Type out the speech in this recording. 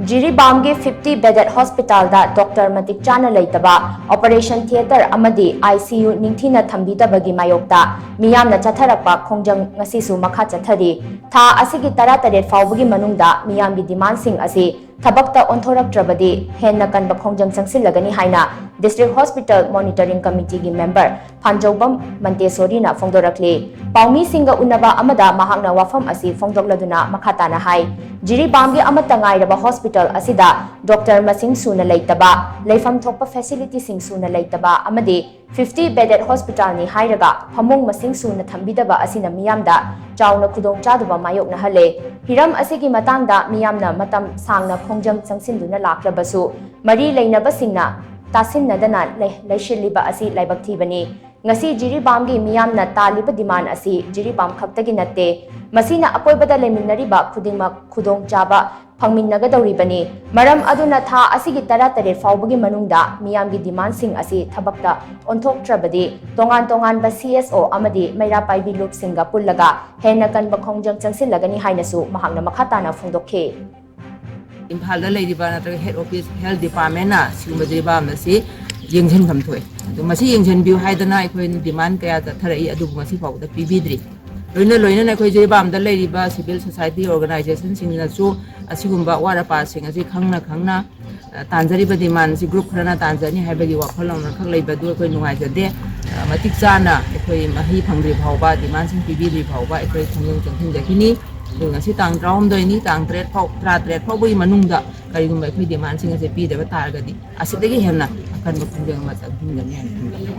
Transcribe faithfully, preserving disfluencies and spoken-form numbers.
ꯖꯤꯔꯤꯕꯥꯝꯒꯤ fifty ꯕꯦꯗꯦꯠ ꯍꯣꯁꯄꯤꯇꯥꯜꯗ doctor ꯃꯇꯤꯛ ꯆꯥꯅ ꯂꯩꯇꯕ, ꯑꯣꯄꯔꯦꯁꯟ ꯊꯤꯌꯦꯇꯔ ꯑꯃꯗꯤ ꯑꯥꯏ ꯁꯤ ꯌꯨ ꯅꯤꯡꯊꯤꯅ ꯊꯝꯕꯤꯗꯕꯒꯤ ꯃꯥꯌꯣꯛꯇ ꯃꯤꯌꯥꯝꯅ ꯆꯠꯊꯔꯛꯄ ꯈꯣꯡꯖꯪ ꯉꯁꯤꯁꯨ ꯃꯈꯥ ꯆꯠꯊꯔꯤ꯫ ꯊꯥ ꯑꯁꯤꯒꯤ ꯇꯔꯥꯇꯔꯦꯠ ꯐꯥꯎꯕꯒꯤ ꯃꯅꯨꯡꯗ ꯃꯤꯌꯥꯝꯒꯤ ꯗꯤꯃꯥꯟꯁꯤꯡ ꯑꯁꯤ ꯊꯕꯛꯇ ꯑꯣꯟꯊꯣꯔꯛꯇ꯭ꯔꯕꯗꯤ ꯍꯦꯟꯅ ꯀꯟꯕ ꯈꯣꯡꯖꯪ ꯆꯪꯁꯤꯜꯂꯒꯅꯤ ꯍꯥꯏꯅ District Hospital Monitoring Committeeꯒꯤ member ꯐꯥꯟꯖꯧꯕꯝ ꯃꯟꯇꯦꯁꯣꯔꯤꯅ ꯐꯣꯡꯗꯣꯔꯛꯂꯤ꯫ ꯄꯥꯎꯃꯤꯁꯤꯡꯒ ꯎꯅꯕ ꯑꯃꯗ ꯃꯍꯥꯛꯅ ꯋꯥꯐꯝ ꯑꯁꯤ ꯐꯣꯡꯗꯣꯛꯂꯗꯨꯅ ꯃꯈꯥ ꯇꯥꯅ ꯍꯥꯏ, ꯖꯤꯔꯤꯕꯥꯝꯒꯤ ꯑꯃꯠꯇ ꯉꯥꯏꯔꯕ ꯍꯣꯁꯄꯤꯇꯥꯜ ꯑꯁꯤꯗ ꯗꯣꯛꯇꯔ ꯃꯁꯤꯡ ꯁꯨꯅ ꯂꯩꯇꯕ, ꯂꯩꯐꯝ ꯊꯣꯛꯄ ꯐꯦꯁꯤꯂꯤꯇꯤꯁꯤꯡ ꯁꯨꯅ ꯂꯩꯇꯕ ꯑꯃꯗꯤ ꯐꯤꯐꯇꯤ ꯕꯦꯗꯦꯠ ꯍꯣꯁꯄꯤꯇꯥꯜꯅꯤ ꯍꯥꯏꯔꯒ ꯐꯃꯨꯡ ꯃꯁꯤꯡ ꯁꯨꯅ ꯊꯝꯕꯤꯗꯕ ꯑꯁꯤꯅ ꯃꯤꯌꯥꯝꯗ ꯆꯥꯎꯅ ꯈꯨꯗꯣꯡꯆꯥꯗꯕ ꯃꯥꯌꯣꯛꯅꯍꯜꯂꯦ꯫ ꯍꯤꯔꯝ ꯑꯁꯤꯒꯤ ꯃꯇꯥꯡꯗ ꯃꯤꯌꯥꯝꯅ ꯃꯇꯝ ꯁꯥꯡꯅ ꯈꯣꯡꯖꯪ ꯆꯪꯁꯤꯟꯗꯨꯅ ꯂꯥꯛꯂꯕꯁꯨ ꯃꯔꯤ ꯂꯩꯅꯕꯁꯤꯡꯅ ꯇꯥꯁꯤꯟꯅꯗꯅ ꯂꯩ-, ꯂꯩꯁꯤꯜꯂꯤꯕ ꯑꯁꯤ ꯂꯥꯏꯕꯛ ꯊꯤꯕꯅꯤ꯫ ꯉꯁꯤ ꯖꯤꯔꯤꯕꯥꯝꯒꯤ ꯃꯤꯌꯥꯝꯅ ꯇꯥꯜꯂꯤꯕ ꯗꯤꯃꯥꯟ ꯑꯁꯤ ꯖꯤꯔꯤꯕꯥꯝ ꯈꯛꯇꯒꯤ ꯅꯠꯇꯦ, ꯃꯁꯤꯅ ꯑꯀꯣꯏꯕꯗ ꯂꯩꯃꯤꯟꯅꯔꯤꯕ ꯈꯨꯗꯤꯡꯃꯛ ꯈꯨꯗꯣꯡꯆꯥꯕ ꯐꯪꯃꯤꯟꯅꯒꯗꯧꯔꯤꯕꯅꯤ꯫ ꯃꯔꯝ ꯑꯗꯨꯅ ꯊꯥ ꯑꯁꯤꯒꯤ ꯇꯔꯥꯇꯔꯦꯠ ꯐꯥꯎꯕꯒꯤ ꯃꯅꯨꯡꯗ ꯃꯤꯌꯥꯝꯒꯤ ꯗꯤꯃꯥꯟꯁꯤꯡ ꯑꯁꯤ ꯊꯕꯛꯇ ꯑꯣꯟꯊꯣꯛꯇ꯭ꯔꯕꯗꯤ ꯇꯣꯉꯥꯟ ꯇꯣꯉꯥꯟꯕ ꯁꯤ ꯑꯦꯁ ꯑꯣ ꯑꯃꯗꯤ ꯃꯩꯔꯥ ꯄꯥꯏꯕꯤ ꯂꯨꯞꯁꯤꯡꯒ ꯄꯨꯜꯂꯒ ꯍꯦꯟꯅ ꯀꯟꯕ ꯈꯣꯡꯖꯪ ꯆꯪꯁꯤꯜꯂꯒꯅꯤ ꯍꯥꯏꯅꯁꯨ ꯃꯍꯥꯛꯅ ꯃꯈꯥ ꯇꯥꯅ ꯐꯣꯡꯗꯣꯛꯈꯤ꯫ ꯏꯝꯐꯥꯜꯗ ꯂꯩꯔꯤꯕ ꯅꯠꯇ꯭ꯔꯒ head office health departmentꯅ ꯁꯤꯒꯨꯝꯕ ꯖꯤꯔꯤꯕꯥꯝ ꯑꯁꯤ ꯌꯦꯡꯁꯤꯟꯐꯝ ꯊꯣꯛꯑꯦ꯫ ꯑꯗꯨ ꯃꯁꯤ ꯌꯦꯡꯁꯤꯟꯕꯤꯌꯨ ꯍꯥꯏꯗꯅ ꯑꯩꯈꯣꯏꯅ ꯗꯤꯃꯥꯟ ꯀꯌꯥ ꯆꯠꯊꯔꯛꯏ, ꯑꯗꯨꯕꯨ ꯉꯁꯤ ꯐꯥꯎꯕꯗ ꯄꯤꯕꯤꯗ꯭ꯔꯤ꯫ ꯂꯣꯏꯅ ꯂꯣꯏꯅꯅ ꯑꯩꯈꯣꯏ ꯖꯤꯔꯤꯕꯥꯝꯗ ꯂꯩꯔꯤꯕ civil society organizationꯁꯤꯡꯅꯁꯨ ꯑꯁꯤꯒꯨꯝꯕ ꯑꯋꯥꯠ ꯑꯄꯥꯁꯤꯡ ꯑꯁꯤ ꯈꯪꯅ ꯈꯪꯅ, ꯑ, ꯇꯥꯟꯖꯔꯤꯕ ꯗꯤꯃꯥꯟꯁꯤ ꯒ꯭ꯔꯨꯞ ꯈꯔꯅ ꯇꯥꯟꯖꯅꯤ ꯍꯥꯏꯕꯒꯤ ꯋꯥꯈꯜꯂꯣꯟ ꯑꯃꯈꯛ ꯂꯩꯕꯗꯨ ꯑꯩꯈꯣꯏ ꯅꯨꯡꯉꯥꯏꯖꯗꯦ꯫ ꯑ, ꯃꯇꯤꯛ ꯆꯥꯅ ꯑꯩꯈꯣꯏ ꯃꯍꯩ ꯐꯪꯗ꯭ꯔꯤ ꯐꯥꯎꯕ, ꯗꯤꯃꯥꯟꯁꯤꯡ ꯄꯤꯕꯤꯗ꯭ꯔꯤ ꯐꯥꯎꯕ ꯑꯩꯈꯣꯏ ꯈꯣꯡꯖꯪ ꯆꯪꯁꯤꯟꯖꯈꯤꯅꯤ꯫ ꯑꯗꯨ ꯉꯁꯤ ꯇꯥꯡ ꯇꯔꯥꯍꯨꯝꯗꯣꯏꯅꯤ, ꯇꯥꯡ ꯇꯔꯦꯠ ꯐꯥꯎ, ꯇꯔꯥꯇꯔꯦꯠ ꯐꯥꯎꯕꯒꯤ ꯃꯅꯨꯡꯗ ꯀꯔꯤꯒꯨꯝꯕ ꯑꯩꯈꯣꯏ ꯗꯤꯃꯥꯟꯁꯤꯡ ꯑꯁꯦ ꯄꯤꯗꯕ ꯇꯥꯔꯒꯗꯤ ꯑꯁꯤꯗꯒꯤ ꯍꯦꯟꯅ ꯑꯀꯟꯕ ꯈꯣꯡꯖꯪ ꯑꯃ ꯆꯪꯁꯤꯟꯒꯅꯤ ꯍꯥꯏꯅ ꯈꯟꯖꯩ꯫